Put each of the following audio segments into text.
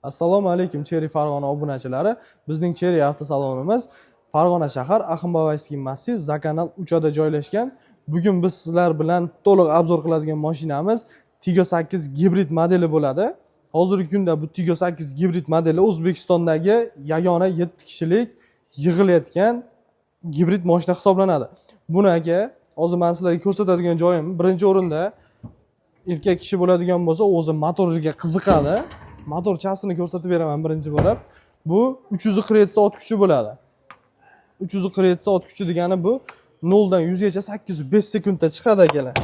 Assalomu alaykum, Chery Farg'ona obunachilari. Bizning Chery avtosalonimiz Farg'ona shahar, Ahimboyevskiy massiv, Zakanal 3 da joylashgan. Bugun biz sizlar bilan to'liq обзор qiladigan mashinamiz Tiggo 8 gibrid modeli bo'ladi. Hozirgi kunda bu Tiggo 8 gibrid modeli O'zbekistondagi yagona 7 kishilik yig'ilayotgan gibrid mashina hisoblanadi. Buni, aka, hozir men sizlarga ko'rsatadigan joyim, birinchi o'rinda erkak kishi bo'ladigan bo'lsa, o'zi motoriga qiziqadi. Motor часть ini ko'rsatib beraman birinchi bo'lib. Bu 347 ta ot kuchi bo'ladi. 347 ta ot kuchi degani bu 0 dan 100 gacha 805 sekundda chiqadi, akalar.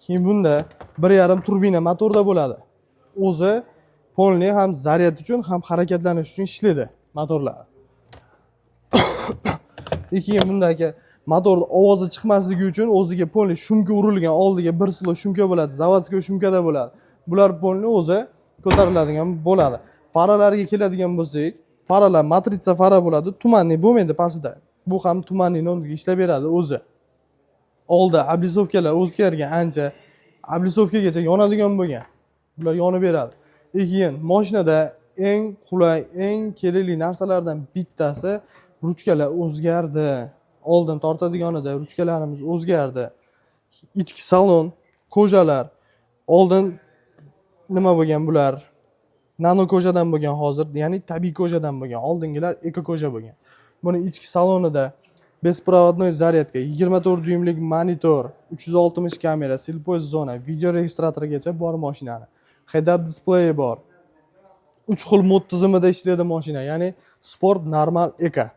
Keyin bunda 1,5 turbina motorda bo'ladi. O'zi полный ham zaryad uchun, ham harakatlanish uchun ishlaydi motorlar. Keyin bunda, aka, motor ovozi chiqmasligi uchun o'ziga полный шумка urilgan, oldiga bir слой шумка bo'ladi, заводской шумка da bo'ladi. Bular полный o'zi ko'tariladigan bo'ladi. Faralarga keladigan bo'lsak, faralar matritsa fara bo'ladi, туманный bo'lmaydi pastida. Bu ham туманный o'rniga ishlab beradi o'zi. Oldi облицовка lar o'zgargan ancha, облицовка gacha yonadigan bo'lgan. Bular yonib beradi. Keyin mashinada eng qulay, eng kerakli narsalardan bittasi ruchkalar o'zgardi. Oldin tortadiganida ruchkalarimiz o'zgardi. Ichki salon, кожа lar oldin nima bo'lgan bular? Nano кожа dan bo'lgan hozir, ya'ni tabiiy кожа dan bo'lgan. Oldingilar эко кожа bo'lgan. Buni ichki salonida беспроводной зарядка, 24 dyuymlik monitor, 360 kamera, слепой zona, video registratorigacha bor mashinani. Head-up display bor. 3 xil mod tizimida ishlaydi mashina, ya'ni sport, normal, eko.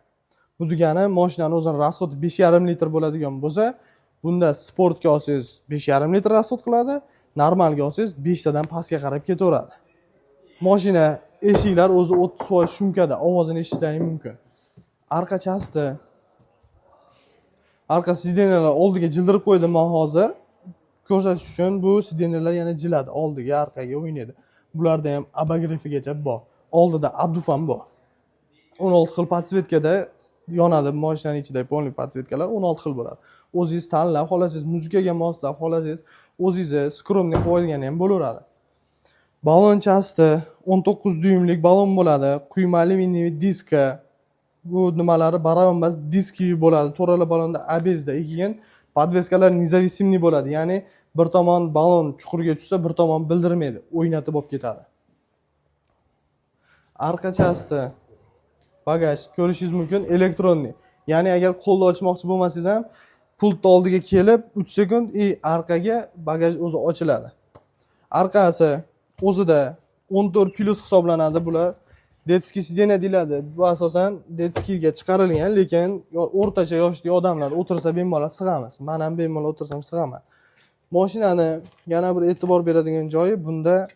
Bu degani mashinani o'zini расход i 5,5 litr bo'ladigan bo'lsa, bunda sportga olsangiz 5,5 litr расход qiladi, normalga olsangiz 5 tadan pastga qarab ketaveradi. Moshina eshiklar o'zi 30% шумка da, ovozini eshitishlaring mumkin. Arqa часть i, arqa сиденья lar oldiga jildirib qo'ydim man hozir ko'rsatish uchun. Bu сиденья lar yana jiladi, oldiga, orqaga o'ynaydi. Bularda ham обогрев igacha bor, oldida обдув ham bor. 16 xil подсветка da yonadi moshinani ichida, полный подсветка lar 16 xil bo'ladi. O'zingiz tanlab, xohlasangiz muzikaga moslab, xohlasangiz o'zingizni скромный qilib olgani ham bo'laveradi. Balon часть i 19 dyuymlik balon bo'ladi, quyma alyuminiy diska. Bu nimalari barobar emas, diski bo'ladi to'rala balonda ABS da. Keyin подвеска lar независимый bo'ladi, ya'ni bir tomon balon chuqurga tushsa, bir tomon bildirmaydi, o'ynatib olib ketadi. Arqa часть i, bagaj ko'rishingiz mumkin, электронный, ya'ni agar qo'lda ochmoqchi bo'lmasangiz ham, pultni oldiga kelib 3 sekund и orqaga bagaj o'zi ochiladi. Orqasi o'zida 14+ hisoblanadi. Bular детский сиденье deyiladi. Bu asosan детский ga chiqarilgan, lekin o'rtacha yoshli odamlar o'tirsa, bemalol sig'amiz. Man ham bemalol o'tirsam sig'aman. Moshinani yana bir e'tibor beradigan joyi, bunda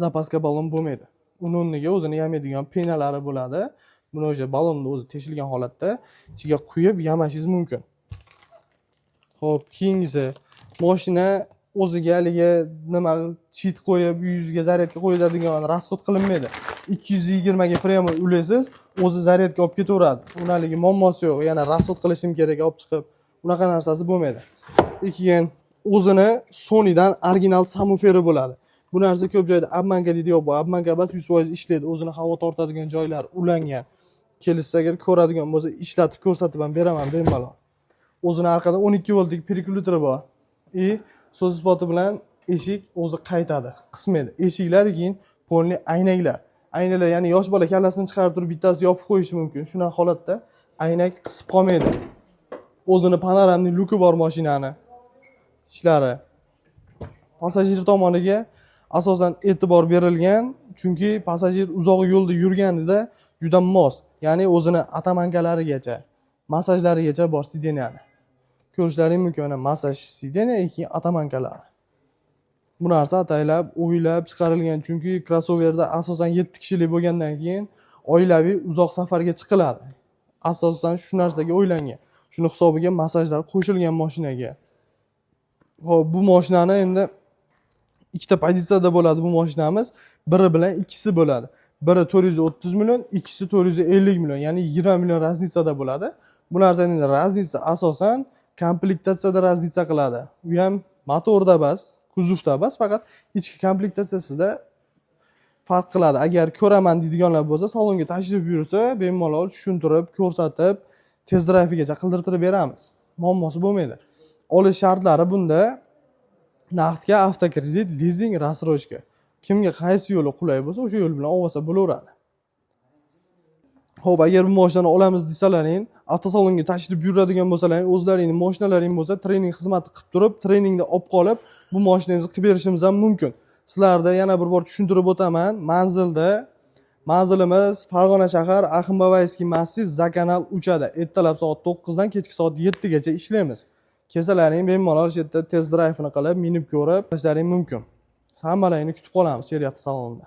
запаска balon bo'lmaydi. Uni o'rniga o'zini yamaydigan пена lari bo'ladi. Buni o'sha balonni o'zi teshilgan holatda ichiga quyib yamashingiz mumkin. Ho'p, keyingisi, moshina o'ziga haligi nima, щит qo'yib, yuzga zaryadka qo'yiladigan расход qilinmaydi. 220 ga прямо ulaysiz, o'zi zaryadga olib ketaveradi. Uni haligi muammosi yo'q, yana расход qilishim kerak olib chiqib, unaqa narsasi bo'lmaydi. Keyin o'zini Sonydan original сабвуфер i bo'ladi. Bu narsa ko'p joyda обманка deydi. Yo'q, bu обманка emas, 100% ishlaydi. O'zini havo tortadigan joylari ulangan. Kelishsa, agar ko'radigan bo'lsa, ishlatib ko'rsatib ham beraman bemalol. O'zini orqada 12 voltlik переключатели bor и so'z isboti bilan eshik o'zi qaytadi, qismaydi eshiklar. Keyin полный aynaklar, aynalar, ya'ni yosh bola kallasini chiqarib turib, bittasi yopib qo'yishi mumkin. Shunaqa holatda aynak qisib qolmaydi. O'zini панорамный люк i bor mashinani ishlari. Passajir tomoniga asosan e'tibor berilgan, chunki passajir uzoq yo'lda yurganida juda mos, ya'ni o'zini оттоманка larigacha, massajlarigacha bor. Сиденья ni ko'rishlaring mumkin, mana massaj сиденья, keyin оттоманка lari. Bu narsa ataylab o'ylab chiqarilgan, chunki krossoverda asosan 7 kishilik bo'lgandan keyin oilaviy uzoq safarga chiqiladi. Asosan shu narsaga o'ylangan, shuni hisobiga massajlar qo'shilgan moshinaga. Ho'p, bu moshinani endi ikkita pozitsiyada bo'ladi bu moshinamiz, biri bilan ikkisi bo'ladi. Biri 430 million, ikkisi 450 million, ya'ni 20 million разница da bo'ladi. Bu narsani endi разница asosan komplektatsiyada разница qiladi. U ham motorda emas, kuzovda emas, faqat ichki komplektatsiyasida. Farq qiladi. Agar ko'raman deydiganlar bo'lsa, salonga tashrif buyursa, bemalol tushuntirib, ko'rsatib, test drivegacha qildirtirib beramiz. Muammosi bo'lmaydi. Olish shartlari bunda naqdga, avtokredit, lizing, рассрочка. Kimga qaysi yo'li qulay bo'lsa, o'sha yo'l bilan olsa bo'laveradi. Xo'p, agar bu mashinani olamiz desalaring, avtosalonga tashrif buyuradigan bo'lsalaring, o'zlaringning mashinalaring bo'lsa, trening xizmati qilib turib, treningda olib qolib, bu mashinangizni qilib berishimiz ham mumkin. Sizlarda yana bir bor tushuntirib o'taman. Manzilimiz Farg'ona shahar, Ahimbabayskiy massiv, Zakanal 3da. Ertalab soat 9 dan kechki soat 7 gacha ishlaymiz. Kelsalaring bemalol shu yerda test drive'ni qilib, minib ko'rib, qilishlaring mumkin. Hammalaringni kutib qolamiz Chery avtosalonida.